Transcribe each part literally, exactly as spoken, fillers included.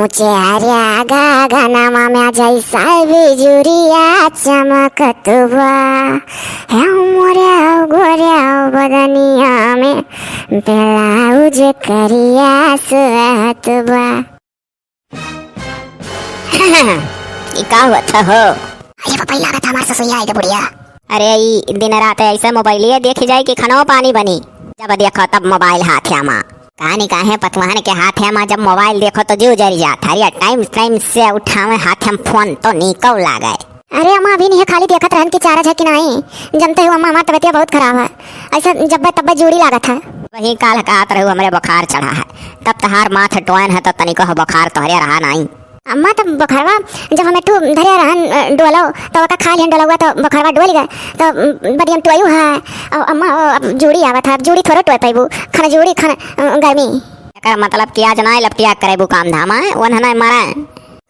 चेहरा गगनमा में जैसा बिजुरिया चमकत बा, हे मोरे गोरे बदनिया में ब्लाउज करिया सुहत बा। ई का होत हो? अरे पपई लागत हमार ससुइया आई के बुढ़िया। अरे ई दिन रात ऐसे मोबाइलिए देखी जाए कि खनो पानी बनी। जब देखो तब मोबाइल हाथ है माँ। कहानी काहे पतवाहन के हाथ है माँ, जब मोबाइल देखो तो जीव जरी जात है। अरे टाइम टाइम से उठावे हाथ हम फोन तो निकौ लागे। अरे अम्मा अभी नहीं खाली देखत रहन कि चारा है कि नहीं। जनते हो अम्मा हमार तबियतिया बहुत खराब है। ऐसा जब्बे तब्बे जूड़ी लागत है। वही काल कहत रहू हमरे बुखार चढ़ा है। तब तहार माथ टोयन है तो तनिको हो बुखार तोहरे रहा नहीं। अम्मा, तब बोखरवा जब हम एक ठो धरे रहन, अ, डोलो, तो ओका खा लिहन डोलवा, तो बोखरवा डोल गए, तो, उम, बदियन टोयू है। और अम्मा, ओ, अब जूड़ी आवत है, अब जूड़ी थोड़ो टोय पैबू, खन जूड़ी, खन, अ, गर्मी। एकर मतलब कि आज ना लपटिया करेबू काम धाम, आए? ओन्ह नहीं मरे।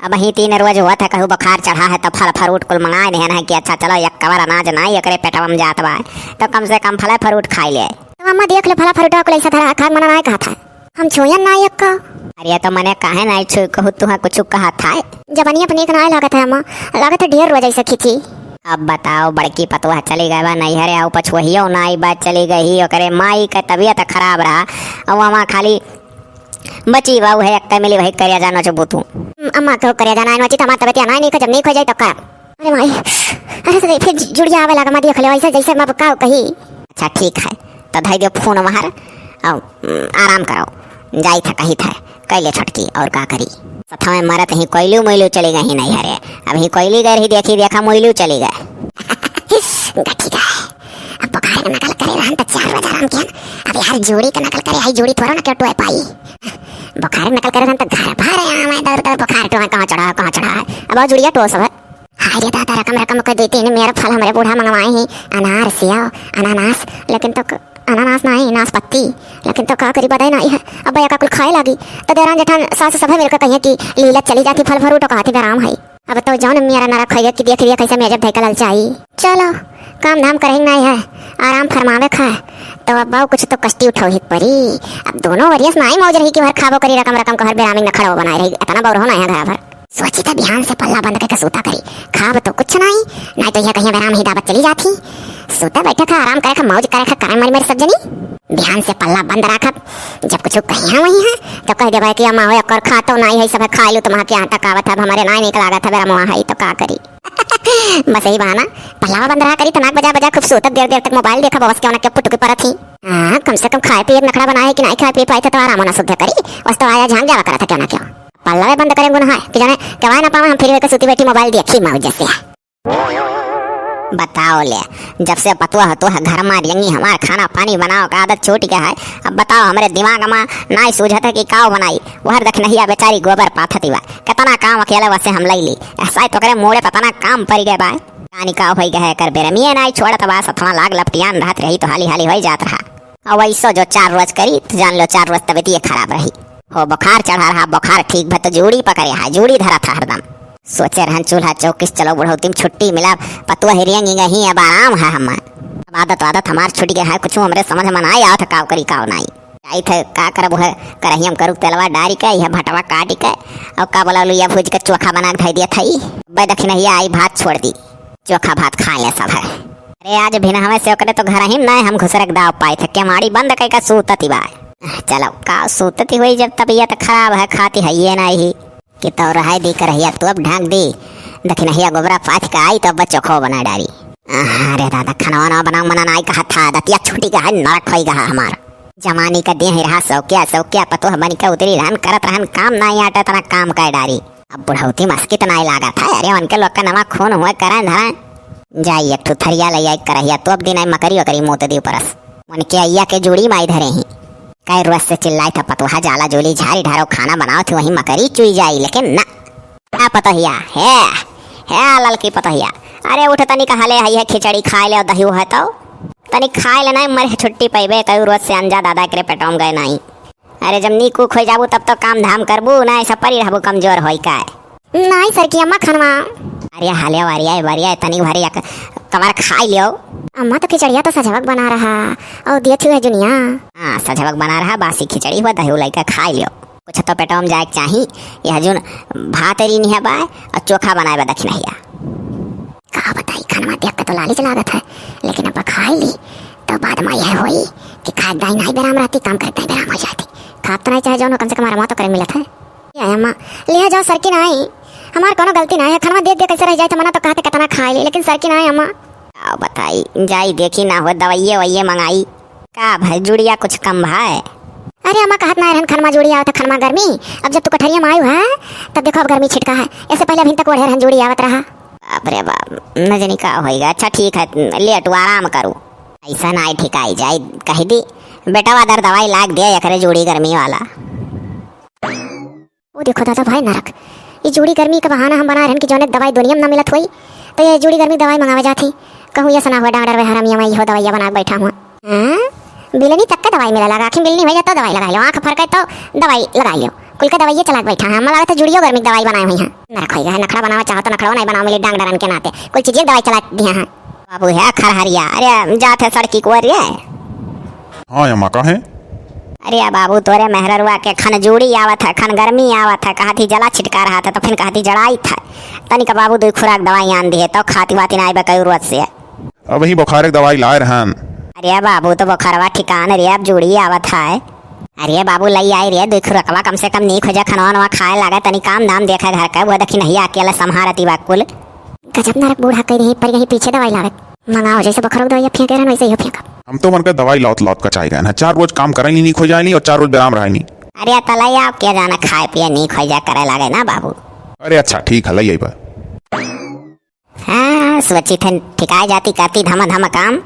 अब ही तीन रोज हुआ था, कहू बुखार चढ़ा है, तो फल फ्रूट कुल मंगाए देहन है कि अच्छा चलो, एक कवर अनाज ना, एकरे पेटवा में जात बा, तो कम से कम फल फ्रूट खाई ले। तो अम्मा देख लो, फल फ्रूटवा कुल ऐसा धरा, खाक मना ना कहा था। हम छुयन ना एक्को। अरे तो मने काहे ना छुई कहू, तुहा कुछ कहा था? जबनिया अपने के ना लागत है अम्मा, लागत है ढेर रोज ऐसे खींची। अब बताओ, बड़की पतोह चली गई बा नैहरे, आऊ पछुहियो ना आई बा, चली गई ही, ओकरे माई के तबियत खराब रहा, और वहाँ खाली बची बा उहे एक मिली वही करिया जानो चबू तू। अम्मा के करिया जाना नोची तो हमार तबियत ना नहीं, जब नहीं खो जाए तो का? अरे माई, अरे तो फिर जुड़िया आवे लगा, मत देख ले वैसे जैसे मैं का कही। अच्छा ठीक है, तो धई दियो फोन वहार, आओ, उम, आराम करो, जाई था कही था, कैले छोटकी और का करी। सथवे मरत ही कोयलू मोयलू चली गई नैहरे, अब ही कोयली गए रही देखी देखा मोयलू चली गए। गठी का है, अब बुखार के नकल करे रहन तो चार बजे आराम किया। अब यार जोड़ी के नकल करे, आई जोड़ी थोड़ा ना क्यों टोए पाई। बुखार के नकल करे रहन तो घर भर आम है, दर दर बुखार टोए, कहाँ चढ़ा, कहाँ चढ़ा है। अब और जुड़िया टोए सब है। हाय रे दादा, रकम रकम के देते हैं मेरा फल, हमारे बूढ़ा मंगवाए हैं अनार, सेव, अनानास, लेकिन तो क-, अनानास नहीं, नाशपत्ती, लेकिन तो का करी, बताए ना, यह अब या का कुल खाए लागी, तो देरान जेठान सास सभे मिलकर कहिए कि लीलत चली जाती, फल फ्रूट कहती बेराम है। अब तो जौन मेरा नरक है कि देख लिया कैसे मेजब धैका ललचाई। चलो, काम धाम करेंगे नहीं है, आराम फरमावे खा, तो अब बाऊ कुछ तो कष्टी उठावे के परी। अब दोनों वरियस नाई मौज रही कि हर खाबो करी रकम रकम का हर बेरामी न खड़ो बनाए रही, इतना बौर हो ना है घर भर। सोची था बिहान से पल्ला बंद करके सूता करी, खाब तो कुछ नहीं, नहीं तो यह कहीं बेराम ही दावत चली जाती। सूता बैठा था, आराम करे खा, मौज करे खा, करे मरी मरी सब जनी। बिहान से पल्ला बंद रखब, जब कुछ कहिया वही है तो कह देबे कि अम्मा हो, एकर खा तो नहीं है, सब खा लू, तुम्हारे के यहाँ तक आवत है, अब हमारे नाई निकल आगत है, बेराम हुआ है तो का करी। बस यही बहाना, पल्लावा बंद रहा करी, तो नाक बजा बजा खूब सोतत देर देर तक मोबाइल देखा, बस क्यों ना क्यों पुटुकी परत ही। हाँ, कम से कम खाए पिए के नखड़ा बनाए कि नहीं खाए पिए पाए थे तो आराम होना शुद्ध करी, बस तो आया झांग जावा करत है क्यों ना क्यों। पल्लावे बंद करे गुण है कि जाने केवाए ना पावे, हम फिर वेके सूती बैठी मोबाइल देखी मौज से। बताओ ले, जब से पतुआ हो तो है घर मार यंगी हमार खाना पानी बनाओ का आदत छूट गया है। अब बताओ हमरे दिमाग में नाई सूझत है कि काव बनाई। वहर देख नहीं बेचारी गोबर पाथती बा, कितना काम अकेले वसे हम लई ली। ऐसा ही तो करे मोड़े पता ना काम पड़ गए बा। जानी का होई गए कर बेरमिए नाई छोड़त बा, सथवा लाग लपटियान रहत रही तो हाली हाली होई जात रहा। अब ऐसो जो चार रोज करी तो जान लो चार रोज तबियत ये खराब रही। हो बुखार चढ़ा रहा, बुखार ठीक भा तो जूड़ी पकड़े है, जूड़ी धरा था हरदम। सोचे रहन चूल्हा चौकिस चलो बुढ़ौती में छुट्टी मिला, पतुआ हिरियंग गही अब आराम है हमार। अब आदत वादत हमार छूट गया है, कुछ हमरे समझ में ना आवत काव करी काव नाई। जाई थे का करब, उहे करहिया में करू तेलवा डारी के, यह भटवा काटी के, और का बोला लुइया भूज के चोखा बना के धई दिया थई। बे दखिनहिया आई भात छोड़ दी, चोखा भात खा ले सब है। अरे आज भिनहवे से ओकरे तो घर ही में ना हम घुसरक दाव पाए थे, केमाड़ी बंद कई का सूतती बा। चलो का सूतती हुई, जब तबीयत खराब है खाती है ये नहीं कि तो रहे दी करहिया तू अब ढांक दी, दखिनहिया गोबरा पाथ के आई तो अब चोखो बना डारी। अरे दादा, खाना वाना बनाओ मना नाई कहा था, दतिया छुट्टी का है, नरक होई गहा हमार। जवानी का देह रहा सौकिया सौकिया, पतोह बन के उतरी रहन, करत रहन काम नाई आटे तना काम कर डारी। अब बुढ़ौती मस्कित नाई लागा था, अरे उनके लोग का नवा खून हुआ करें धरें। जाई एक ठो थरिया ले आई करहिया, तो अब दिन आई मकरी ओकरी मूत दी परस। उनके अइया के जोड़ी माई धरे ही। कै रोज से चिल्लाई था पतोहा जाला जोली झारी ढारो खाना बनाओ थी, वही मकरी चुई जाई, लेकिन ना। आ पतोहिया, हे, हे ललकी पतोहिया, अरे उठ तनी कहले हई है खिचड़ी खाए ले दही है तो तनी खाए ले, नहीं मरे छुट्टी पैबे कई रोज से अंजा दादा एकरे पेटवा में गए नहीं। अरे जब नीक उक हो जाबू तब तो काम धाम करबू, नहीं ऐसा परी रहबू कमजोर होई का। नहीं सर की अम्मा खनवा। अरे हाले वारिया, वारिया तनी भरी एक कवर खाई लियो। अम्मा तो खिचड़िया तो सजवक बना रहा और दिया थी है जुनिया। हाँ सजवक बना रहा, बासी खिचड़ी हुआ दही लइका खाई लियो। कुछ तो पेटवा में जाए के चाही। यह जौन भात रीन है बाय और चोखा बनाए बा दखिनहिया। का बताई, खनवा देख के तो लालिच लागत है, लेकिन अब खाई ली तो बाद में यह होई कि खाए दाई नाई बेराम रहती, काम करते बेराम हो जाती। खात तो नाई चाहे जौन हो, कम से कम आराम तो करे मिलत है। ए अम्मा, लिहा जाओ सरकी नाई, हमार कोनो गलती नाई है। खनवा देख देख कैसे रह जाए तो मना तो कहते कितना खाए ली, लेकिन सरकी नाई अम्मा। आओ बताई, जाई देखी ना हो, दवाइये वइये मंगाई। का भाई जुड़िया कुछ कम भाई? अरे अम्मा कहत ना रहन खनमा जुड़िया आवत है, खनमा गर्मी। अब जब तू कोठरिया में आयु है तब देखो अब गर्मी छिटका है, ऐसे पहले अभी तक ओढ़े रहन जुड़ी आवत रहा। बाप रे बाप, न जानी का होइगा। अच्छा ठीक है, लेटू आराम करू। ऐसा ना आई ठिकाई जाए, कह दी बेटा वादर दवाई लाग दिया एकरे जुड़ी गर्मी वाला। ओ देखो दादा भाई नरक, ये जुड़ी गर्मी का बहाना हम बना रहन कि जौने दवाई दुनिया में ना मिलत होई, तो ये जुड़ी गर्मी दवाई मंगावे जात ही। कहूँ ये सना हुआ डांडर वे हरामिया में इहो दवाइया बना के बैठा हुआ। हाँ? बिलनी तक के दवाई मिले लगा, आँखें बिलनी हो जाए तो दवाई लगा लो, आँख फरके तो दवाई लगा लो, कुल के दवाइये चला के बैठा है। हमें लगा तो जुड़ियो गर्मी की दवाई बनाए हुई हैं। नरक होइगा है, नखड़ा बनावा चाहो तो नखड़ो नहीं बनाओ, मिली डांग डरन के नाते कुल चीजें दवाई चला दी हैं। बाबू है खरहरिया, अरे जात है सड़की को रे। हाँ अम्मा, का है? अरे बाबू, तोरे मेहररुआ के खन जूड़ी आवत है, खन गर्मी आवत है, कहत ही जला छिटका रहा था, तो फिर कहत ही जड़ाई था। तनिक बाबू दुई खुराक दवाई आन दिए, तो खाती वाती ना आइबे कई रोज से। अब ही बुखार के दवाई लाए रहन। अरे बाबू, तो बुखारवा ठिकान रे, अब जूड़ी आवत है। अरे बाबू, लई आई रे दुई खुरकवा, कम से कम नीक हो जा, खनवा नवा खाए लागे, तनी काम धाम देखे घर के, वो देखी नहीं अकेले संभारती बा कुल। गजब नरक बूढ़ा कह रही, पर यही पीछे दवाई लागत। मंगाओ, जैसे बोखरो दवाई फेंके रहन, वैसे ही फेंकब। हम तो मन के दवाई लौत लौत का चाही रहन है। चार रोज काम करे नी, नीक हो जाए नी, और चार रोज बेराम रहे नी। अरे, त लई आओ, के जाने खाए पिए नीक हो जाए, करे लागे ना बाबू। अरे अच्छा, ठीक है, लई आइबा। हाँ, सोची थे ठिकाए जाती, करती धमा धमा काम।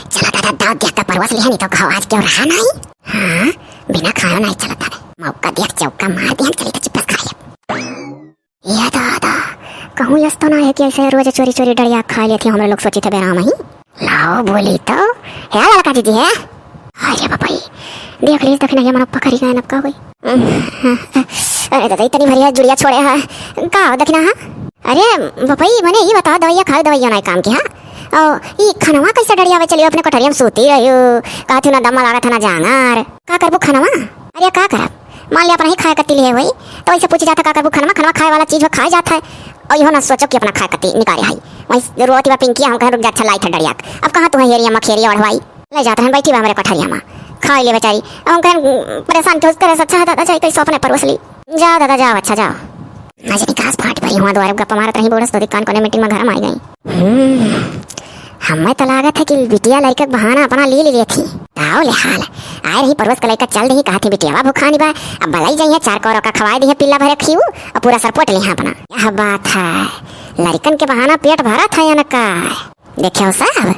चला दादा, दाव देख के परवस लिहा, नहीं तो खाओ आज क्यों रहा नहीं। हाँ, बिना खायो नहीं चलता है। मौका देख चौका मार दिया, चली तो चिप्स खा ले। ये दादा, कहूँ यस तो ना है कि ऐसे रोज चोरी चोरी डड़िया खा लेती, हमरे लोग सोची थे बेराम ही। लाओ बोली तो, है लड़का दीदी है। अरे बाबा, देख लीस दखिनहिया, मनो पकड़ी गए, अब का होई? अरे दादा, इतनी भरिया जुड़िया छोड़े है, का हो दखिना है? अरे बाबा, मने ये बताओ, दवाइया खाओ, दवाइया नहीं काम की, हाँ? ओ, ई खनवा कैसे डड़िया में चलियो, अपने कोठरिया में सूती रहियो, कहती ना दम्मा लागत है ना जांगर, का करबू खनवा? अरे का करब? मान लिया अपना ही खाए कत्ती लिए होई, तो वैसे पूछी जाता का करबू खनवा, खनवा खाए वाला चीज हो, खाए जात है। और इहो ना सोचो कि अपना खाए कत्ती निकाले है। वही रोती बा पिंकिया, हम कहें रुक जा, अच्छा लाई था डरिया। अब कहाँ तू है हेरिया मखेरिया ओढ़वाई? ले जात रहन बैठी बा हमरे कोठरिया में, खाई ले बेचारी। अब हम कहें परेशान क्यों करे, अच्छा है दादा जाई कैसे अपने परोस ली। जाओ दादा जाओ, अच्छा जाओ। आज निकास फाट भरी हुआ द्वारे गप्पा मारत रही, बोरस तो कान कोने मीटिंग में घर में आई गई। हम्म, हमें तो लागत है कि बिटिया लड़के के बहाना अपना ले ले थी। ताओ ले हाल, आए रही परोस के लड़का चल दही, कहा थी बिटियावा भुखानी बा, अब बलाई जाइए चार कौर का खवाए दिए पिल्ला भरे खीऊ और पूरा सरपोट ले अपना। यह बात है, लड़कन के बहाना पेट भरा था या न का? देखे हो साहब,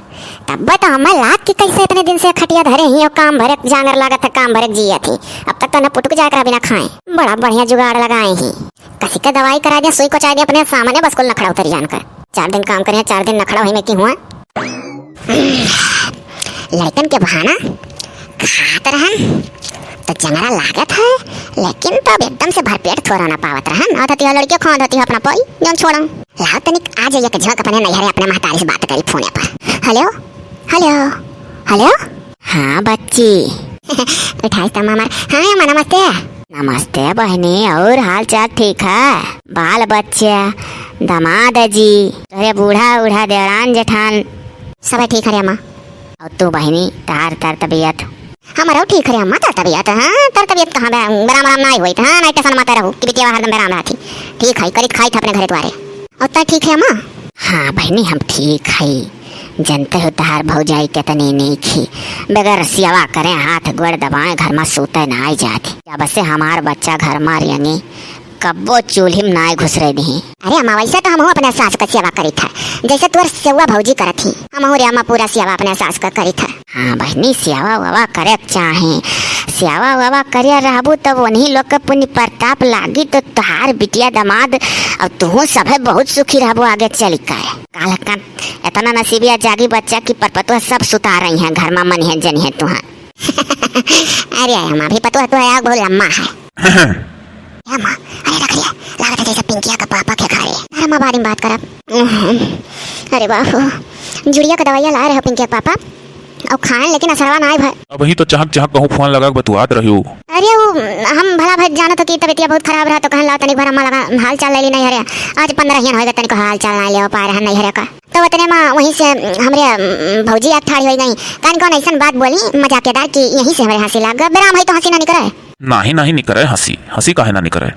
तब तो हमें लाग कि कैसे इतने दिन से खटिया धरे ही और काम भरे जांगर लागत है, काम भरे जिया थी। अब तक तो न पुटुक जाकर बिना खाए, बड़ा बढ़िया जुगाड़ लगाए ही। कसी का दवाई करा दे, सुई कोचाई दे अपने सामने, बस कुल नखड़ा उतरी जान कर। चार दिन काम करे, चार दिन नखड़ा वही में की हुआ। लड़कन के बहाना खात रहन तो जंगरा लागत है, लेकिन तब एकदम से भरपेट थोड़ा ना पावत रहन। और धतिया लड़के खो धतिया अपना पाई जौन छोड़न। लाओ तनिक आ जाइए के झोंक अपने नैहरे अपने महतारी से बात करी फोने पर। हेलो, हेलो, हेलो। हाँ बच्ची। उठाइस त मामा। हाँ अम्मा, नमस्ते। नमस्ते बहिनी, और हाल चाल ठीक है? बाल बच्चे, दामाद जी, तोरे बूढ़ा उढ़ा देवरान जेठान? सब ठीक है रे अम्मा। और तू बहिनी, तार तार तबीयत? हमारो ठीक है रे अम्मा, तर तबीयत, हाँ, तर तबीयत कहाँ बे-, बेराम राम ना आई होई, हाँ, नहीं टेंशन मत रहू कि बिटिया हरदम बेराम रहती। ठीक है, करी खाई था अपने घरे द्वारे। और तै ठीक है अम्मा? हाँ बहिनी, हम ठीक है। जनते हो तहार भौजाई केतनी नीक ही, बगैर सेवा करे हाथ गोड़ दबाए घर में सूते ना आई जाती। जब से हमार बच्चा घर में रेंगे, कब्बो चूल्ही में नाय घुसरे दिही। अरे अम्मा, वैसे तो हमहू अपने सास क सेवा करी था, जैसे तोर सेवा भौजी करत ही, हमहू रे अम्मा पूरा सेवा अपने सास क करी था। हाँ बहिनी, सेवा वेवा करे के चाही, सेवा वेवा करे रहबू तब उन्हीं लोग के पुण्य प्रताप लागी तो तोहार बिटिया दामाद और तू सभे बहुत सुखी रहबू आगे चल के। काल का इतना नसीबिया जागी बच्चा की परपतुआ सब सुता रही हैं घर में, मन है जन है तुहार। अरे अम्मा, अभी पतुआ तो है, आग बहुत लम्बा है। ए अम्मा, अरे रख लिया, लागत है जैसे पिंकिया का पापा के घरे। अरे अम्मा, बाद में बात करब। अरे बाप हो, जुड़िया का दवाइया लाए रहो पिंकिया के पापा, अब खाएन लेकिन असरवा नाई भय। अबहीं तो चहक चहक कहूँ फोन लगा के बतुआत रह्यू। अरे वो हम भला भय जानत हो कि तबियतिया बहुत खराब रहा तो कहन लाओ तनिक भर अम्मा लगा हाल चाल ले ली नहीं हरे। आज पन्द्रह हियन होइगा तनिक हाल चाल नाई लेवा पाए रहन नहीं हरे का। तो उतने मा वहीं से हमरे, अम, भौजी आके ठाड़ी होइ गई। कहन कौन ऐसन बात बोली मजाकेदार कि यहीं से हमरे हँसी लाग गए। बेराम है तो हँसी ना निकरे। नाही, नाही निकरे हँसी। हँसी काहे ना निकरे?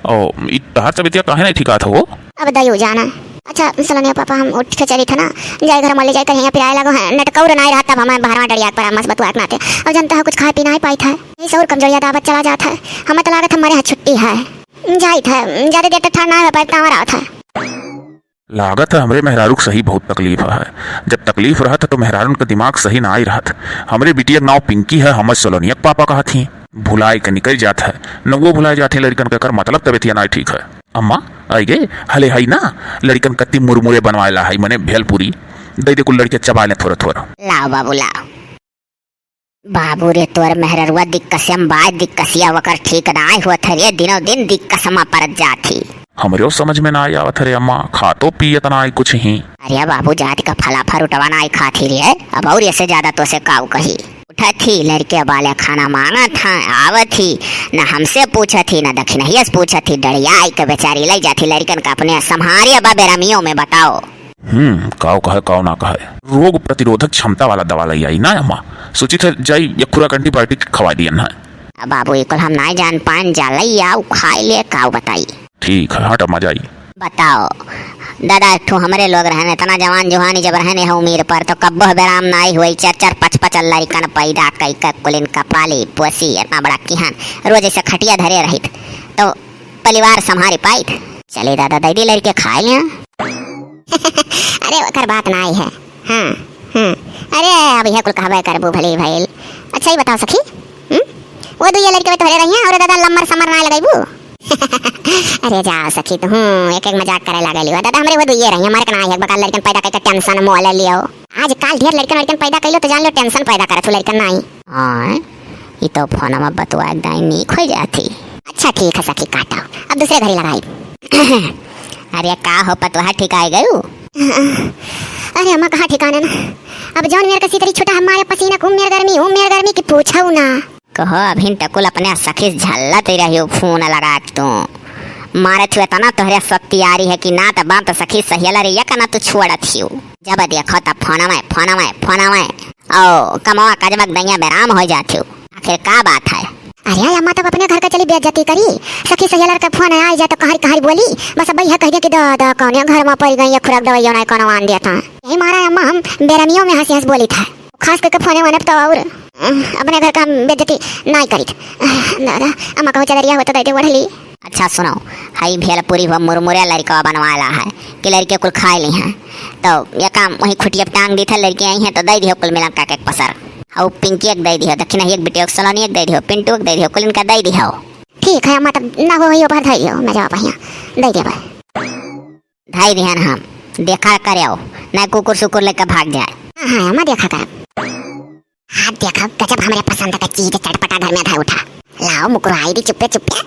ओ, ई तहार तबियतिया काहे ना ठिकात हो? अब दयू जाना। अच्छा, सलोनिया पापा, हम उठ के चली थे ना, जाए घर में ले जाए कहीं पिराए लागो है, नटकौर नाई रहा तब हमें बाहरवा डरिया पर मस बतुआ के नाते। अब जनता है कुछ खाए पी नाई पाई था, यही से और कमजोरिया दावत चला जात है। हमें तो लागत हमारे यहाँ छुट्टी है, जाई था, ज्यादा देर तक ठाड़ ना है, पर तावर आवत है। लागत है हमरे मेहरारू के सही बहुत तकलीफ है। जब तकलीफ रहत है तो मेहरारून के दिमाग सही ना आई रहत। हमरे बिटिया के नाव पिंकी है, हमर सलोनिया के पापा कहत ही। भुलाए के निकल जात है, नौवो भुलाए जात है लड़िकन के, एकर मतलब तबियतिया ना ठीक है। अम्मा, आई गे, हले हई ना, लड़िकन कत्ती मुरमुरे बनवाए ला हई, मने भेलपुरी। दे दे कुल लड़िके चबाए ले थोड़ा थोड़ा। लाओ बाबू, लाओ। बाबू रे, तोर मेहररुआ दिक्कसिया में बाय दिक्कसिया वकर ठीक नाय होत है रे, दिनों दिन दिक्कस में परत जात ही। हमरेओ समझ में नाय आवत है रे अम्मा, खातो पियत नाय कुछ ही। अरे बाबू, जात का फला फरूटवा नाय खात ही रे, अब और ऐसे ज्यादा तो से काऊ कही। उठत ही, लड़के वाले खाना मांगत हैं, आवत ही, न हमसे पूछत ही, न दखिनहिया से पूछत ही, डरिया आई के बेचारी लई जात ही लड़कन का अपने संभारे बा बेरमियों में, बताओ। हम्म, काव कहे, काव ना कहे। रोग प्रतिरोधक क्षमता वाला दवा लई आई ना अम्मा। सोचित है जाई, एक खुराक एंटीबायोटिक खवाई दियन है। अब बाबू, ई कुल हम नाय जान पाएन, जा लई आऊ, खाई ले, काव बताई। ठीक है, हट अम्मा, जाई। बताओ, दादा, एक ठो हमरे लोग रहन, इतना जवान जुहानी जब रहने हो उम्र पर, तो कब्बो बेराम नाई हुई, चार चार पाँच पाँच लड़िकन पैदा कई के कुलिन का पाली पोसी, इतना बड़ा किहन, रोज ऐसे खटिया धरे रहित, तो परिवार संभारी पाइत। चले दादा, दे दी लड़के खाए ले। अरे, ओकर बात नाई है। हाँ, हाँ। अरे, अब यह कुल कहबे करबू, भले भइल। अच्छा, ई बताओ सखी, हम्म? वो दुइये लड़के तोहरे रहिया और दादा लम्बर सम्मर नाई लगइबू? अरे, जाओ सखी, तू, हम्म, एक एक मजाक करे लागली हो। दादा, हमरे वो दुइये रहिया, हमारे के नाई है, बका लड़कन पैदा करके टेंशन मोह ले लियो। आज काल ढेर लड़कन लड़कन पैदा कइलो तो जान लो टेंशन पैदा करत हो लड़कन नाई। हाँ, ई तो फोनमा बतुआ एकदम नीक हो जाती। अच्छा ठीक है सखी, काटो, अब दूसरे घड़ी लगाई। अरे का हो पतोहा, ठिकाए गयू? अरे अम्मा, कहाँ ठिकाने ना, अब जौन मेर का सितरी छूटा हमारे पसीना खूब मेर गर्मी, हूँ मेर गर्मी की पूछऊ ना। कहो, अभिन तक कुल अपने सखी से झल्लत ही रही हो, फोन लगा के तू मारे छु इतना तोहरे सत्यारी है कि ना त बात सखी सहियला रे, या का ना तू छोड़त हियो। जब देखो तब फोनवे, फोनवे, फोनवे। ओ, कमवा कजबक दैया बेराम हो जात हो। आखिर का बात है? अरे अम्मा, तब अपने घर का चली बेइज्जती करी। सखी सहेलर का फोन आइ जाए तो कहर कहर बोली। बस अब यह कह दे कि द, द, कौने घर में पड़ गई, ये खुराक दवाइयों नहीं कौनो आन दिया था। यही मारा अम्मा हम बेरमियों में हंस हंस बोली था। खास करके फोने वाने पे तो और, अ, अपने घर का हम बेइज्जती नहीं करी। अ, दादा, अम्मा कहो चदरिया हो तो दे दे ओढ़ ली। अच्छा सुनो, हई भेलपुरी हुआ मुरमुरे लड़कवा बनवाला है कि लड़के कुल खाए ली हैं, तो ये काम वहीं खुटिया पे टांग दी था, लड़के आई हैं तो दे दियो कुल मिलन का के पसर। हऊ पिंकी एक दे दियो, दक्षिणा एक बिटियो, सलोनी एक दे दियो, पिंटू एक दे दियो, कुल इनका दे दियो। ठीक है अम्मा, तब ना हो वही ऊपर धर दियो, मैं जाओ भैया दे दे भाई। धई दिहन हम, देखा करे हो, नहीं कुकुर सुकुर लेके भाग जाए। हाँ, हाँ, अम्मा देखा कर। हाथ देखा, गजब हमरे पसंद का चीज चटपटा घर में धर उठा। लाओ मुकुराई दी चुप्पे चुप्पे,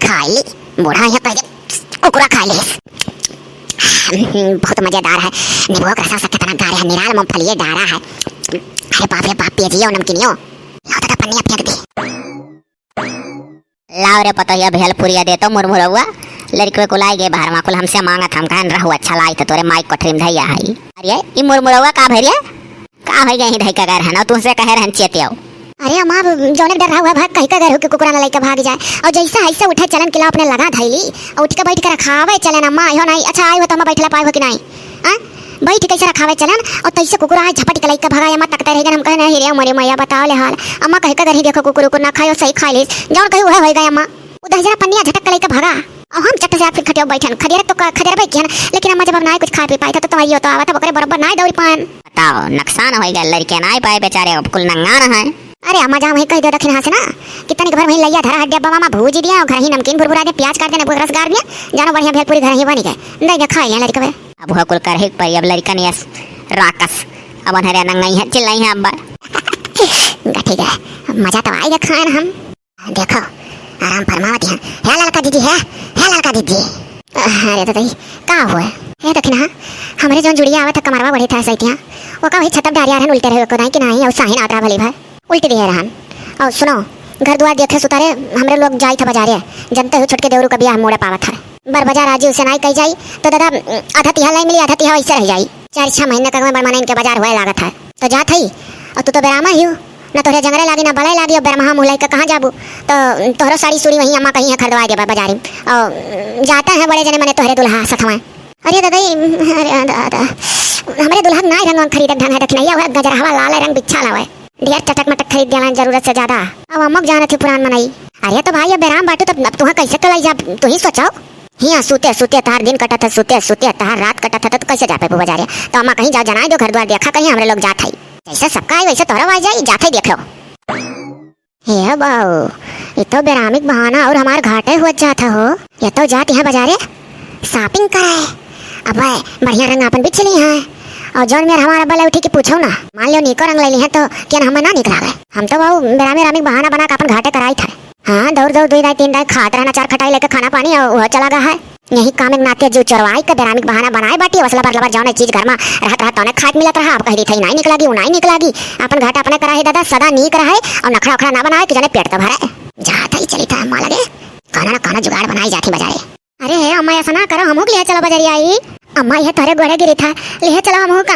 खाई ली। बूढ़ा यहाँ कह दे, कुकुरा खा ली। हम्म, बहुत मजेदार है। नींबू का रसा से कितना गाढ़ा है, निराल मूंगफली डारा है। अरे बाप रे बाप, पिए जियो नमकीनियो। लाओ दादा पन्निया फेंक दी। लाओ रे पतोहिया भेलपुरिया दे तो मुरमुरौआ। लड़कवे कुल आइ गए बाहर, वहाँ कुल हमसे मांगत, हम कहन रहू अच्छा लाई तो तोरे माई कोठरी में धैया है। अरे ई मुरमुरौआ का भैरिया? का होइ गए ही धई का गए रहन, तुमसे कहे रहन चेते आओ। अरे अम्मा, अब जौने डर रहा हुआ भाग कहीं का गए हो कि कुकुरा न लइके भाग जाए। और जैसा ऐसा उठे चलन किला अपने लगा धैली, और उठ के बैठ के रखावे चलन अम्मा, आयो नहीं, अच्छा आयो तो अम्मा बैठला पाए हो कि नहीं? हाँ? बैठ कैसे रखावे चलन, और तैसे कुकुरा आए झपट के लइके भगा, अम्मा तकते रह गए, हम कहे नहीं रे मोरे मैया बताओ ले हाल। अम्मा कहे का गरही देखो कुकुर उकुर ना खायो, सही खा लीस, जौन कही वह होइ गए अम्मा। उ दहिजरा पन्निया झटक के लइके भगा। और हम चट से आके फिर खटिया बैठन, खदेर तो क-, खदेरबे किहन, लेकिन अम्मा जब अब नाय कुछ खाए पी पाई था, तो तुम्हारी यो तो आवत, ओकरे बरोबर नाय दौड़ी पान। बताओ, नुकसान होइ गए, लड़के नाय पाए बेचारे, अब कुल नंगान है। अरे अम्मा, जा वहीं कह दे दखिन हाथ से ना, कि तनिक भर वहीं लइया धरा है डब्बा मामा, भूज दिया, और घर ही नमकीन भुरभुरा दे, प्याज काट देने, रस गार दिया, जानो बढ़िया भेलपुरी घर ही बनी गए, दे दे खाए लिया लड़कवे। अब हो कुल करही के परी, अब लड़कन यस राकस, अब अनहरे नंगई है, चिल्लाई है अब्बा। ठीक है, मजा तो आएगा खान हम। देखो, आराम फरमावत हैं। हे ललका दीदी, हे, हे ललका दीदी। अरे तो दई, का हुआ? हे दखिनहा, हमरे जौन जुड़िया आवत है, कमरवा बढ़े था सैतिया, वो का वही छतप डारिया रहन, उल्टे रहे को दाई कि नाहीं, और साहिन आतरा भली भाई। उल्टी दिहे रहन। और सुनो, घर दुआर देखे सुतारे, हमरे लोग जाई था बाजारे, जनते हो छोटके देवरू का बियाह मोड़े पावत है। बर बाजार आजी उसे नाई कही जाई, तो दादा, आधा तिहा लाई मिली, आधा तिहा वैसे रह जाई। चार छह महीने का बड़ महीने इनके बाजार हुए लागत है, तो जात है, और तू तो बेरामा ही हो, ना तोहरे जंगरे लागी, ना बलय लागी, और बेरमहा मुँह लइके कहाँ जाबू? तो तोहरो साड़ी सूड़ी वहीं अम्मा कहीं है खरीदवा देबा बाजारी। और जाता है बड़े जने मने तोहरे दुल्हा सथवा। अरे दादा, ई, अरे दादा, हमरे दुल्हा के नाई रंग वंग खरीदे ढंग है, दखिनैया हुआ गजरहवा लाल रंग बिच्छा लावे। ढेर चटक मटक खरीद देला जरूरत से ज्यादा। अब अम्मा के जानत ही पुरान मनई। अरे तो भाई, अब बेराम बाटू, तब अब तुहाँ कैसे तो लाई जा, तू ही सोचाओ। हियाँ सूते सूते तहार दिन कटत है, सूते सूते तहार रात कटत है, तो तू कैसे जा पेबू बाजारे? तो अम्मा कहीं जाओ, जनाई दो घर द्वार, देखा कहीं हमरे लोग जात है। जैसे सबका आई वैसे तोहरा आ जाई, जात है देख लो। हे बाऊ, ये तो बेरामिक बहाना और हमार घाटे हुआ जात हो। ये तो जात यहाँ बाजारे shopping करे। अब वह बढ़िया रंग अपन बिछ ली हैं। और जौन मेर हमारा बल उठी कि पूछो ना। मान लो नीको रंग ले ली है तो क्या हमें ना निक लागे? हम तो बाऊ बेरामी रामिक बहाना बना के अपन घाटे कराई था। हाँ, दौड़ दौड़ दुई दाई तीन दाई खात रहना, चार खटाई लेके खाना पानी और वह चला गया है। यही काम एक नाते जो चोरवाई के बेरामी के बहाना बनाए बाटी, वसला बर लबर जौन चीज घर में रहत रहत तौने खाए के मिलत रहा। अब कह दी थई नाई निक लागी, उ नाई निक लागी। अपन घाटा अपने करा है दादा, सदा नीक रहे और नखड़ा उखड़ा ना बनाए कि जने पेट तो भरे। जात ही चली था अम्मा लगे, काना ना काना जुगाड़ बनाई जाती बजाए। अरे हे अम्मा, ऐसा ना करो, हमहू के लिए चलो बजरिया आई। अम्मा, यह तोहरे गोड़े गिरी था, लिए चलो हमहू का।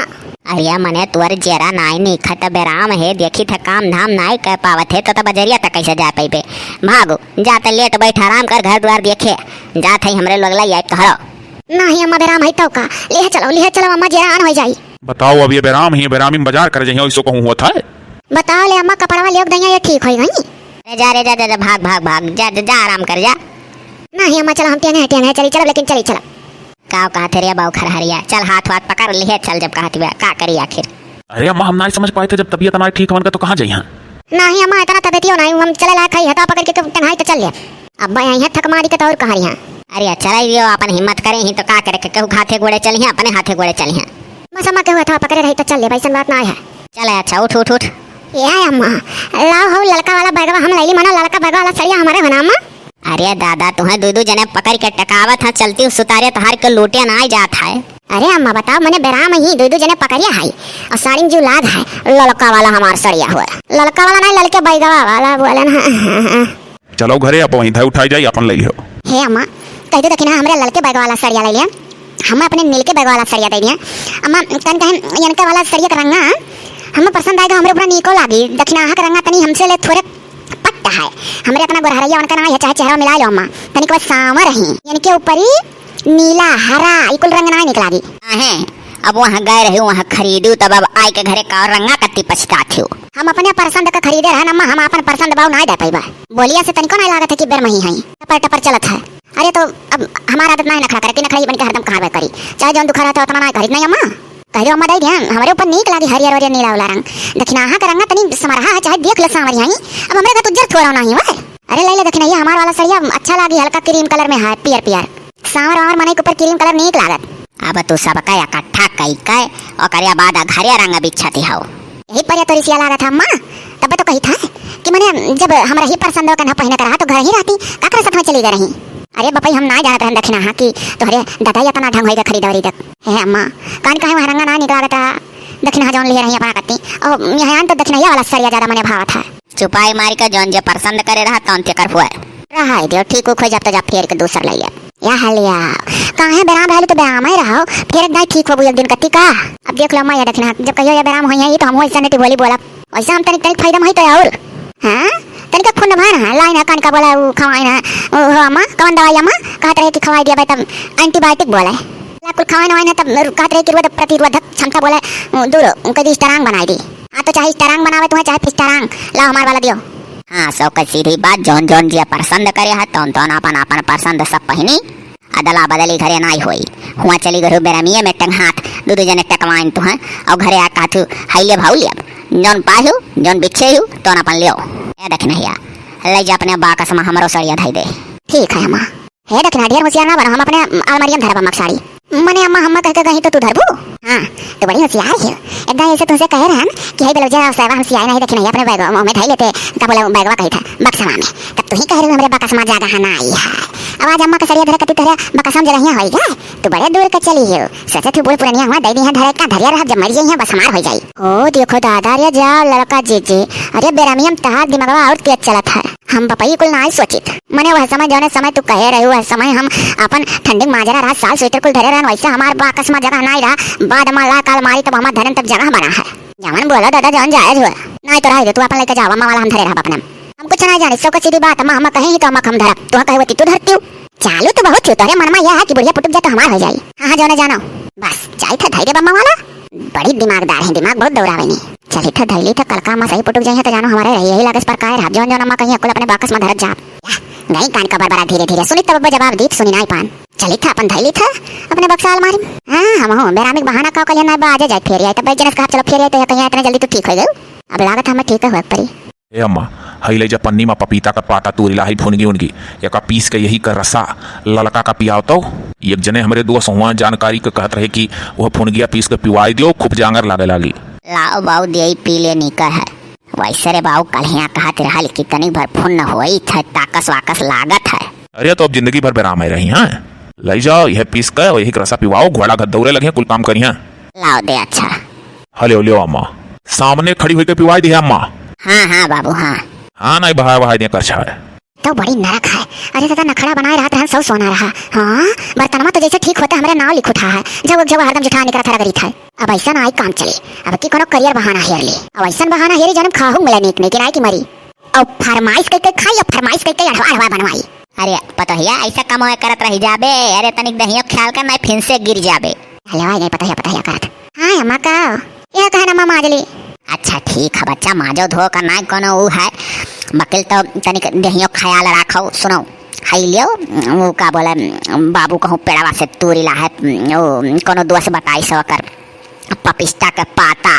अरे मने तोर जेरा नाई निखट बेराम है, देखी थे काम धाम नाई कर पावत है, तो, तो बजरिया तक कैसे जा पैबे? भागो, जा त लेट बैठ आराम कर, घर द्वार देखे। जा थे हमरे लोग लाई आए कहरो। नाही अम्मा, बेराम है तो का? लिए चलो, लिए चलो अम्मा, जेरा आन हो जाई। बताओ, अब ये बेराम ही, बेरामी में बाजार कर जइहो, इसो कहूँ हुआ था। बताओ ले अम्मा, कपड़वा लियो दइया, ये ठीक होई गई। अरे जा रे, जा, जा, जा, भाग, भाग, भाग, जा, जा, जा, आराम कर जा। नाही अम्मा, चलो हम टेंगे, टेंगे चली, चलो लेकिन चली, चलो। का कहत रे बाऊ खरहरिया, चल हाथ वाथ पकड़ लिहे, चल जब कहत बा, का करी आखिर? अरे अम्मा, हम नाई समझ पाए थे, जब तबीयत नाई ठीक होन का तो कहाँ जाई हैं? नाही अम्मा, इतना तबीयतियो नाई, हम चले लायक है, हथवा पकड़ के तो टंगाई तो चल ले। अब आई है थक मारी के तो और कहाँ रही हैं? अरे चला दियो, अपन हिम्मत करे ही तो का करे, केहू हाथे गोड़े चली हैं, अपने हाथे गोड़े चली हैं। बस अम्मा, केहू हथवा पकड़े रही तो चल ले, ऐसन बात ना है। चल अच्छा, उठ, उठ, उठ। ए अम्मा, लाओ हो ललका वाला बैगवा, हम लैली मना ललका बैगवा वाला सड़िया हमारे होना अम्मा। अरे दादा, तुहें दू दू जने पकड़ के टकावत हैं, चलती हूँ सुतारे तोहार के लूटे ना जात है। अरे अम्मा बताओ, मने बेराम ही दू दू जने पकड़िया है और साड़ी में जो लाग है, ललका वाला हमार सड़िया हुआ। ललका वाला नहीं, ललके बैगवा वाला बोले ना। चलो घरे, आप वहीं धाई उठाई जाई, अपन ले लियो। हे अम्मा, कह दे दखिना हमरे ललके बैग वाला सड़िया ले लिया, हम अपने नीलके बैग वाला सड़िया दे दिया। अम्मा, तन कहे इनके वाला सड़िया का रंगा हमें पसंद आएगा, हमरे ऊपर नीको लागी। दखिना के रंगा तनी हमसे ले थोड़े पट्ट है, हमरे इतना गोरहरैया उनका ना है, चाहे चेहरा मिला लो अम्मा, तनी को सांवर ही। इनके ऊपर ही नीला, हरा, ई कुल रंग ना निकला दी। आहे, अब वहाँ गए रहे, वहाँ खरीदू, तब अब आए के घरे का रंगा कत्ती पछतात हो। हम अपने पसंद का खरीदे रहन अम्मा, हम अपन पसंद भाव ना दे पाइबा। बोलिया से तनिको ना लागत है कि बेरमही है, टपर टपर चलत है। अरे तो अब हमार आदत ना है नखरा करे, कि नखरा ही बन के हरदम कहाँ करी, चाहे जौन दुखा रहता उतना ना करी, नहीं अम्मा? कह दो अम्मा दे दिया, हमरे ऊपर नीक लागी हरियर वरियर नीला वाला रंग। दखिनाहा का रंग ना तनी समरहा है, चाहे देख ले सांवरिया ही। अब हमरे का तो उज्जर थोड़ा ना ही हुआ है। अरे ले ले दखिनैया, हमार वाला सड़िया अच्छा लागी, हल्का क्रीम कलर में है, पियर पियर। सांवर वावर मनई के ऊपर क्रीम कलर नीक लागत। अब तू सबका इकट्ठा कई के ओकरे बाद घरे रंग बिछती हो। यही पर तो रिसिया लागत है अम्मा, तब तो कही था कि मने जब हमरा ही पसंद हो कन्हा पहिनत रहा तो घर ही रहती, काकर साथ में चली गई रही। अरे बपई, हम ना जानत रहन दखिनाहा कि तोहरे दादा इतना ढंग होइगा खरीदा वरीदा। हे अम्मा, कान काहे वहाँ रंगा ना निकलागत रहा? दखिनाहा जौन लिए रही अपना कत्ती, और यहाँ तो दखिनैया वाला सड़िया ज्यादा मने भावत है। चुपाई मारी का जौन जे पसंद करे रहा तौन ते कर हुआ। रहा दियो, ठीक हो खोई जब तो जब फेर के दूसर ले ले। या हलिया, काहे बेराम रहलू तो बेराम ही रहो, फेर एक दाई ठीक होबू एक दिन कत्ती का। अब देख लो अम्मा, ये दखिना, जब कहियो ये बेराम होई है, ये तो हम वैसा नेटी बोली बोला। वैसा हम तनिक तनिक फायदा में है तो और। हाँ? तनिका खून भर है, लाइन है, कान का बोला, वो खवाइन है। ओ, हो अम्मा, कौन दवाई अम्मा? कहत रहे कि खवाई दिया भाई तब antibiotic बोले। ला कुल खवाइन वाइन है तब कहत रहे कि रोग प्रतिरोधक क्षमता बोले, उ, दूर, उनके दी strong बनाई दी। हाँ, तो चाहे strong बनावे तुम्हें, चाहे फिर strong। लाओ हमार वाला दियो। हाँ, सो के सीधी बात, जौन जौन जे पसंद करे है, तौन तौन आपन आपन पसंद सब पहिनी। अदला बदली घरे नाई होई। हुआ चली गई बेरमिये में टंग हाथ, दू दू जने टकवाइन तुहें, और घरे आ कहतू, "हई ले भाऊ ले अब। जौन पाहू, जौन बिच्छे हू, तौन अपन लियो।" ए दखिनैया, ले जा अपने बाकस में हमरो सड़िया धई दे। ठीक है अम्मा। हे दखिना, ढेर होशियार ना बनो, हम अपने अलमारिया में धरब अम्मा के साड़ी। मने अम्मा, हम्मा कह के कहीं तो तू धरबू? हाँ, तो बड़ी होशियार है। एक दाई ऐसे तुमसे कहे रहन कि हई ब्लाउज साहब हम सियाए नहीं, दखिनैया अपने बैग में धई लेते, का बोला बैगवा कही था, बक्सवा में। तब तू ही कह रही हमरे बक्सवा में जगह ना आई है। अब आज अम्मा के सरिया धरे कती तोहरे बकसम जगहिया होई गा। तू बड़े दूर के चली हो। सोचत हूँ बूढ़ पुरनिया हुआ दे दी है धरे का धरिया रहब, जब मर जाई है बस हमार हो जाई। ओ देखो दादा रे, जाओ लड़का जीजी। अरे बेरामी, हम तहार दिमागवा और तेज चलत है। हम बपई कुल नाई सोचित। मने वह समय, जौने समय तू कहे रहे, वह समय हम अपन ठंडी माजरा रहा, साल स्वेटर कुल धरे रहन, वैसे हमार बाकस में जगह नाई रहा। बाद में ला काल मारी तब हमार धरन तब जगह बना है। जवन बोला दादा, जवन जायज हुआ। नाई तो रह दे, तू अपन लेके जावा, अम्मा वाला हम धरे रहब अपने। हम कुछ नाई जानी, सबका सीधी बात, अम्मा, अम्मा कहे ही तो अम्मा हम धरब, तू कहे होती तू धरती हूँ। चालू तो बहुत थी, तोहरे मन में यह है कि बुढ़िया पुटुक जा तो हमार हो जाई। हाँ, हाँ, जौने जानो। बस, जाई था धैर्य बम्मा वाला। बड़ी दिमागदार है, दिमाग बहुत दौड़ावे नी। चली था धैली था, कलका अम्मा सही पुटुक जाई है तो जानो हमारे रही, यही लागस पर काय रहब, जौन जौन अम्मा कहीं अकुल अपने बाकस में धरत जाब। या, गई कान का बरबरा धीरे धीरे, सुनी तब अब्बा जवाब दीत, सुनी नाई पान। चली था अपन धैली था, अपने बक्सा अलमारी में। हाँ, हम हो, बेरामी के बहाना का कलिया नाई बा, आजे जाए फेर आई, तब एक जनस कहा चलो फेर आई तो यह कहीं इतना जल्दी तू ठीक हो गयो। अब लागत हमें ठीक है हुआ परी। ए अम्मा, हई ले जा पन्नी मा पपीता का पाता तूरी ला, हई फुनगी उनगी, एका पीस के यही का रसा ललका का पियाव तो। एक जने हमरे दोस्त हुआ जानकारी के कहत रहे कि वह फुनगिया पीस के पिवाई दियो, खूब जांगर लागे लागी। लाओ बाऊ, देई पी ले निकर है। वैसे रे बाऊ, कल हियाँ कहत रहल कि तनी भर फुन्न होई थे, ताकस वाकस लागत है। अरे तो अब जिंदगी भर बेराम है रही हैं। ले जाओ, यह पीस के वही का रसा पिवाओ, घोड़ा घर दौड़े लगे, कुल काम करिया। लाओ दे, अच्छा। हले, लियो अम्मा, सामने खड़ी होइके पिवाई दिया अम्मा। हाँ, हाँ बाबू, हाँ। हाँ, नाई बहाय बहाय दिया करछा है। तो बड़ी नरक है। अरे दादा, नखड़ा बनाए रहत रहन, सौ सोना रहा। हाँ, बर्तनमा तो जैसे ठीक होते हमरे नाव लिख उठा है। जब जब हरदम जुठा निकरा था रगड़ी था। अब ऐसा ना आई काम चले। अब की कोनो करियर बहाना हेर ले। अब ऐसा बहाना हेरी जौन खाहू मिले नीक नीक, नाई की मरी। अब फरमाइश कई कई खाई, अब फरमाइश कई कई अढ़वा अढ़वा बनवाई। अरे पतोहिया, ऐसा काम होए करत रही जाबे। अरे तनिक दहियो ख्याल कर, नाई फिन से गिर जाबे। हलवा नहीं पतोहिया, पतोहिया करत। हाँ अम्मा का? यह कहना अम्मा माजली। अच्छा ठीक है बच्चा, माजो धो का नाई कोनो ऊ है। बकिल तो तनिक दहियो ख्याल राखो। सुनो, हई लियो, वो का बोले, बाबू कहूँ पेड़वा से तूरी ला है, वो कोनो दोस्त बताई सो कर। पपिस्ता के पाता,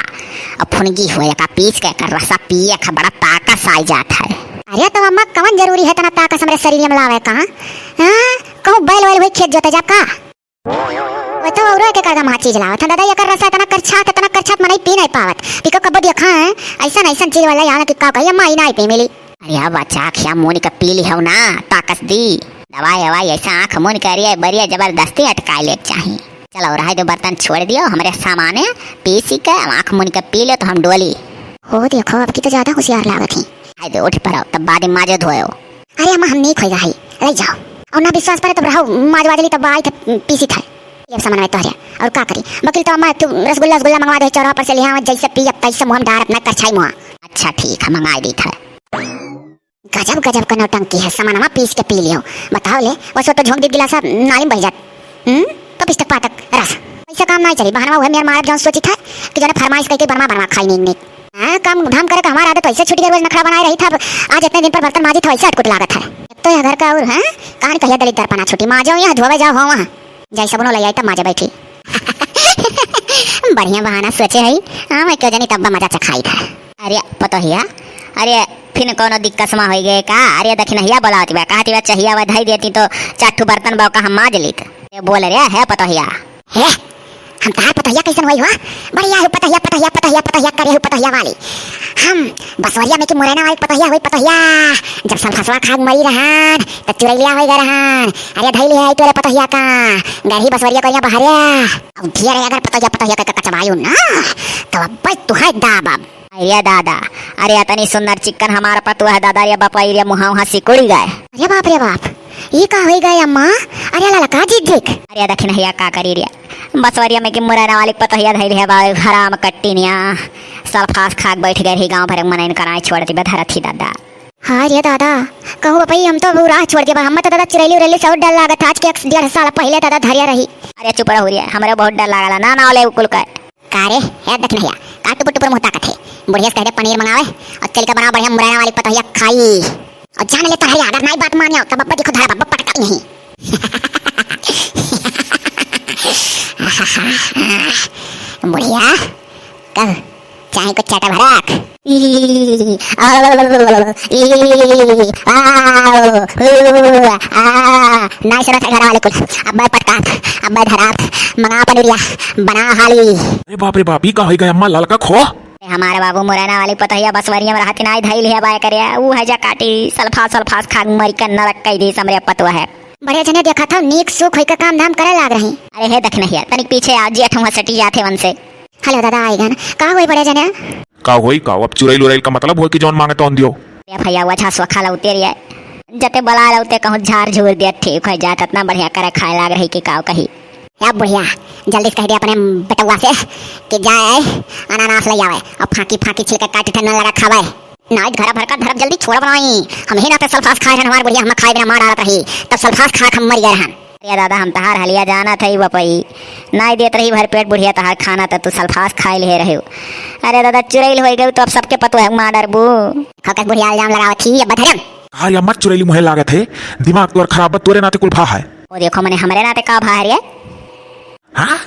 अब फुनगी हुए का पीस के एकर रसा पिए का बड़ा ताकस आई जात है। अरे तो अम्मा, कवन जरूरी है इतना ताकस हमरे शरीर में लावे का? हाँ? कहूँ बैल वैल हुई खेत जोते जाब का? वो तो औरो एक एक आधा महा चीज लावत है दादा, एकर रसा इतना करछात, इतना करछात मनई पी नहीं पावत। पिको कब्बो देखा है, ऐसन ऐसन चीज वाला यहाँ कि का कही अम्मा, ई नहीं पी मिली। अरे अब बच्चा खिया मोनी का पी ली हो ना, ताकस दी। दवाई ववाई ऐसा आँख मुन के अरिया बरिया जबरदस्ती अटकाए ले चाही। चलो, रहे दो, बर्तन छोड़ दियो, हमरे सामाने पीसी के आँख मुन के पी ले तो हम डोली। हो देखो, अब की तो ज्यादा होशियार लागत ही। हाय दे, उठ पड़ो, तब बाद में माजो धोयो। अरे अम्मा, हम नीक होइगा है, ले जाओ। और ना विश्वास पड़े तब रहो, माज वाजली तब आई थे पीसी थे। ये सामान में तोहरे, और का करी? बकिल तो अम्मा, तू रसगुल्ला, रसगुल्ला मंगवा दे चौराहा पर से, ले आवा, जैसे पी अब तैसे मुँह में डार अपना करछाई मुँह। अच्छा ठीक है, मंगाई दी थे। गजब गजब का नौटंकी है, सामानमा पीस के पी लियो। बताओ ले, बस वो तो झोंक दी गिलासा, नाली में बह जात। हम्म, पपिस्ता के पातक रस। ऐसा काम नहीं चली, बहाना हुआ मेर मारब जौन सोची था कि जौन फरमाइश करके बनवा बनवा खाई नहीं नहीं। हाँ, काम धाम करे का हमारा आदत वैसे छूट गया, रोज नखड़ा बनाए रही था, अब आज इतने दिन पर बर्तन माजी था, वैसे अटकुट लागत है। एक तो यह घर का और, हाँ, कहानी कहिया दलित दर्पणा छुटी, माजो यहाँ, धोवे जाओ हो वहाँ। जाई सबनो ले आई तब माजे बैठी। बढ़िया बहाना सोचे है, हाँ, मैं क्यों जानी तब मजा चखाई था। अरे पतोहिया, अरे फिन कोनो दिक्कत मा होई गए का? अरे दखिनहिया बोलावत बा, कहत बा चहिया वा धई देती तो चार ठो बर्तन बा का हम माज लीत। ए बोल रे, हे पतोहिया। हे, हम तहार पतोहिया कैसन होई हो? बढ़िया हो पतोहिया, पतोहिया, पतोहिया, पतोहिया करे हो पतोहिया वाली। हम बसवरिया में की मुरैना वाली पतोहिया होई पतोहिया। जब सलफसवा खाग मरी रहन, त चुरैलिया होई गए रहन। अरे धई लिया आई तोरे पतोहिया का। गरही बसवरिया करिया बहरे। अब ढेर अगर पतोहिया, पतोहिया कह के कचवायु ना, तो अब बस तू है दाब अब। अरे दादा, अरे अतनी सुंदर चिक्कन हमार पतोह है दादा, रे बाप, रे मुहा उहा सिकुड़ी गए। अरे बाप रे बाप, ये का होई गए अम्मा? अरे ललका जी देख। अरे दखिनहिया का करी रे, बसवरिया में की मुरैना वाली पतोहिया धइल है बा, हराम कट्टी निया। सल्फास खाक बैठ गए रही, गाँव भर मनइन कराए छोड़ दी, धरत ही दादा। हाँ रे दादा, कहूँ बपई हम तो अब राह छोड़ दिया बा, हम तो दादा चुरैली उरैली से और डर लागत, आज के एक डेढ़ साल पहले दादा धरिया रही। अरे चुप रहो रे, हमरे बहुत डर लागला, ना नाव ले कुल का। का रे, हे दखिनहिया, का टुपुर टुपुर मुँह ताकत है? बुढ़िया से कह दे पनीर मंगावे और चल के बनाओ बढ़िया मुरैना वाली पतोहिया खाई। और जान ले तोहरी अगर नाई बात मानियो तब बब्बा देखो धरा बब्बा पटका नहीं। बुढ़िया, कब चाहे कुछ चाटा भरक। ई, आ, ऊ, आ, नाई सुनत है घर वाले कुल। अब मैं पटकात, अब मैं धरात, मंगा पनीरिया, बना हाली। अरे बाप रे बाप, ई का होई गए अम्मा, ललका खो? हमारे बाबू मुरैना वाली पतोहिया बसवरिया में रहती नाई धइल है बाय करे, ऊ है जा काटी, सल्फास सल्फास खाक मरी के नरक कई दी समरे पतोह है। बड़े जने देखत हौ, नीक सूख होइके काम धाम करे लाग रही। अरे हे दखिनहिया, तनिक पीछे आ, जेठ हुआ सटी जाथे वनसे। हेलो दादा, आइगन। का होई बड़े जने? का होई का? अब चुरैल उरैल का मतलब होई कि जौन मांगे तौन दियो? ए भैया, ओझा सोखा लौटे रे। जते बला लौटे कहूँ झार झूर दे, ठीक हो जात। इतना बढ़िया करे खाए लाग रही कि काव कही। ए बुढ़िया, जल्दी से कह दे अपने बेटवा से कि जाए अनानास ले आवे और फांकी फांकी छिलके काट के न लगा खावे। नाई घरा भर का धरब, जल्दी छोड़ बनाई। हम ही नाते सल्फास खाए रहन, हमार बुढ़िया हम खाए बिना मार डालत रही, तब सल्फास खा के हम मर गए रहन। अरे दादा, हम तहार हलिया जानत हई बपई, नाई देत रही भर पेट बुढ़िया तहार खाना, त तू सल्फास खाए ले रहे हो। अरे दादा, चुरैल होई गई तो अब सबके पतोह मार डरबू। खकस बुढ़िया इल्जाम लगावत ही, अब धरम। हाँ या मत चुरैली मुहे लागत है, दिमाग तोर खराब बा, तोरे नाते कुल भा है। ओ देखो मने हमरे नाते का भा है रे? हाँ?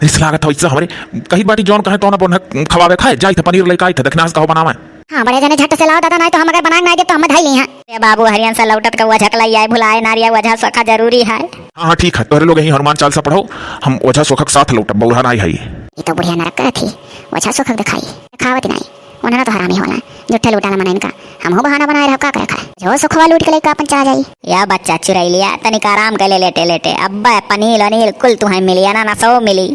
रिस लागत है इससे हमरे। कही बाटी जौन कहे तौन बोन खवावे खाए, जाई थे पनीर लेके आई थे, दखिनास कहो बनावे। हाँ, बड़े जने झट से लाओ दादा, नाई तो हम अगर बनाए नाई दे तो हम धई ली हैं। ए बाबू, हरियन से लौटत का ओझक लई आए भुलाए नारिया, ओझा सोखा जरूरी है। हाँ, हाँ, ठीक है, तोहरे लोग यहीं हनुमान चालीसा पढ़ो, हम ओझा सोखा के साथ लौटब, बौरहा नाई है। ये तो बुढ़िया नरक करत ही, ओझा सोखा के दिखाई, दिखावत नाई। उन्हें ना तो हरामी होला, झूठे लूटा ला मना इनका। हमहू बहाना बनाए रहब, का करे खाए? जो सुखवा लूट के लइका अपन चला जाई। या बच्चा चुरैलिया, तनिक आराम कर ले लेटे लेटे। अब्बा पनील अनिल कुल तुहैं मिली, अनानासो मिली।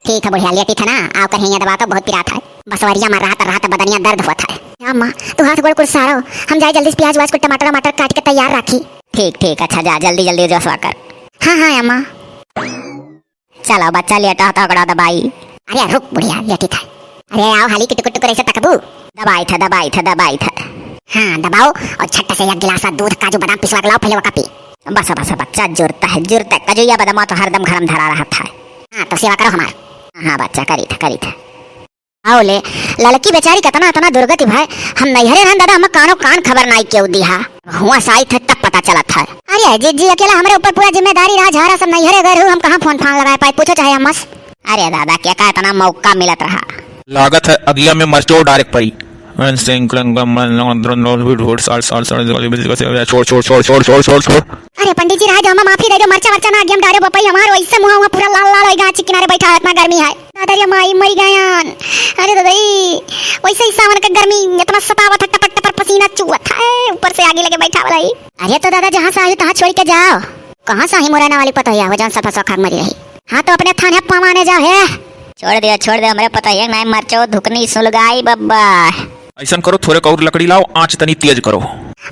ठीक है बुढ़िया, लेटी था ना, आओ कहीं यहाँ दबा तो बहुत पिरात है। बसवरिया में रहत रहत बदनिया दर्द होत है। या अम्मा, तू हाथ गोड़ कुल सारो, हम जाए जल्दी से प्याज व्याज कुल टमाटर वमाटर काट के तैयार राखी। ठीक ठीक, अच्छा जा जल्दी जल्दी जो कर। हाँ हाँ अम्मा। चलो बच्चा, लेटा था ओकरा दबाई। अरे रुक बुढ़िया, लेटी था। अरे आओ हाली के टुकुर टुकुर ऐसे तकबू। दबाई था, दबाई था, दबाई था। हाँ दबाओ, और छट्टा से एक गिलासा दूध काजू बादाम पिसवा के लाओ, पहले वका पी। बस बस बच्चा, जुरता है, जुरता है, काजू या बादाम तो हरदम घर में धरा रहत है। हाँ तो सेवा करो हमार। हाँ बच्चा, करी था, करी था। आओ ले, लड़की बेचारी कतना अतना दुर्गति भाई, हम नैहरे रहन दादा, हम कानो कान खबर नाई केउ दिहा। हुआ साई थे तब पता चलत है। अरे जिज्जी अकेला हमरे ऊपर पूरा जिम्मेदारी रहा, झारा सब नैहरे गए रहू, हम कहाँ फोन फान लगाए पाए, पूछो चाहे अम्मा से। अरे दादा, के का इतना मौका मिलत रहा? लागत है अगिया में मरचो डारेक पड़ी। छोड़, छोड़, छोड़, छोड़, छोड़, छोड़, छोड़। अरे पंडित जी, रह जाओ, हमें माफी दे दो, मरचा, मरचा ना, आगे हम डारे बपई, हमार वैसे मुँह, वहाँ पूरा लाल, लाल होइगा, आँची किनारे बैठा है, इतना गर्मी है। दादा रे माई, मरी गयान। अरे दादा, ई वैसे ही सावन का गर्मी इतना सतावत है, टपर, टपर पसीना चुअत है, ऊपर से आगे लगे बैठा वाला ही। अरे तो दादा, जहाँ से आयु, तहाँ छोड़ के जाओ। कहाँ से आई मुरैना वाली पतोहिया हो, जौन सफा सौखाक मरी रही? हाँ, तो अपने थाने पवाने जाओ, हे। छोड़ दे, छोड़ दे, हमरे पतोहिया के नाई मरचो, धुकनी सुलगाई बब्बा। ऐसन करो, थोड़े और लकड़ी लाओ, आँच तनी तेज करो।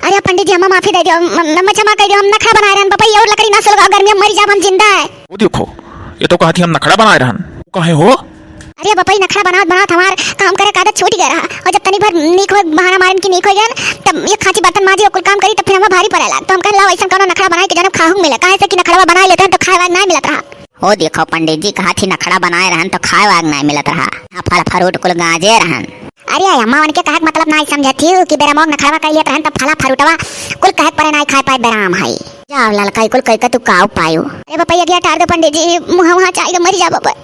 अरे पंडित जी, हमें माफी दे दियो, म-, म-, क्षमा कर दियो, हम नखरा बनाए रहन, बपई और लकड़ी ना सुलगाओ, गर्मी में मरी जाब हम जिंदा है। वो देखो, ये तो कहत ही हम नखरा बनाए रहन। काहे हो? अरे बपई, नखरा बनावत बनावत हमार काम करे का आदत छूट गया रहा, और जब तनी भर नीक हो बहाना मारन की नीक हो गया, तब ये खांची बर्तन माजी और कुल काम करी, तब फिर हमें भारी पड़े लाग। तो हम कहन लाओ ऐसा कोनो नखरा बनाए के जनम खाहू मिले, काहे से कि नखरा बनाए लेते हैं तो खाए वाग ना मिलत रहा। हो देखो पंडित जी, कहा थी नखड़ा बनाए रहन तो खाए वाग नाहीं मिलत रहा। हाँ, फल फ्रूट कुल गांजे रहन। अरे अम्मा, उनके कहक मतलब नाहीं समझत थी कि बेरामोग नखड़वा कइ लेत रहन तब फला फ्रूटवा कुल कहक परे नाहीं खाए पाए, बेराम है। जाओ ललका, कुल कइ के तू काउ पायो। अरे बपई, अगिया टार दो पंडित जी, मुँह वहाँ चाय दो, मरी जा बपई।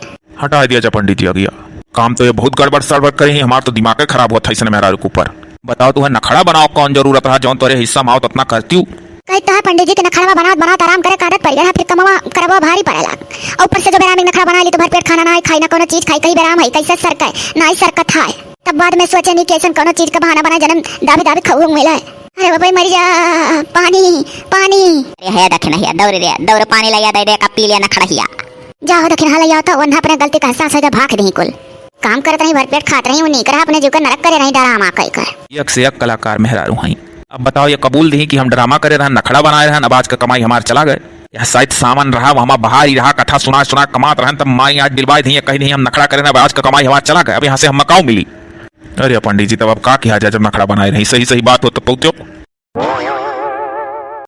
हटा दिया जा पंडित जी अगिया, काम तो ये बहुत गड़बड़ सड़बड़ करे ही, हमार तो दिमागे खराब होत है इसने मेहरारू के ऊपर। बताओ, तुहे नखड़ा बनाओ कौन जरूरत रहा, जौन तोरे हिस्सा में आवत उतना करती हूँ। कही तो है पंडित जी के नखड़वा बनावत बनावत आराम करे का आदत पड़ गया, फिर कमवा करवा भारी पड़ेला। और ऊपर से जो बेरामी नखड़ा बना ली तो भरपेट खाना ना खाई, ना कोनो चीज खाई, कहीं बेराम है, कैसे सरके, ना ही सरकत है। तब बाद में सोचे नहीं कि ऐसा कोनो चीज का बहाना बनाए, जनम दाबी दाबी खाऊ मिला है। अरे बाबा, मर जा, पानी, पानी। अरे है दखिनहिया, दौड़ रे, दौड़ पानी लैया दे दे, का पी लिया नखड़हिया। जाओ दखिनहा लैया तो वन्हा अपने गलती का एहसास है तो भाग दही कुल। काम करत रही, भरपेट खात रही, वो नीक रहा, अपने जीव का नरक करे रही, डरामा कई कर। एक से एक कलाकार मेहरारू हईं। अब बताओ, ये कबूल दही कि हम ड्रामा करे रहन, नखड़ा बनाए रहन, अब आज का कमाई हमार चला गए। यह शायद सावन रहा, वो हमार बहारी रहा, कथा सुना सुना कमात रहन, तब माई आज दिलवाए दही, कही दही हम नखड़ा करे रहन, अब आज का कमाई हमार चला गए, अब यहाँ से हम मकाऊ मिली। अरे पंडित जी, तब अब का किया जाए, जब नखड़ा बनाए रही, सही सही बात हो तब पहुँचो।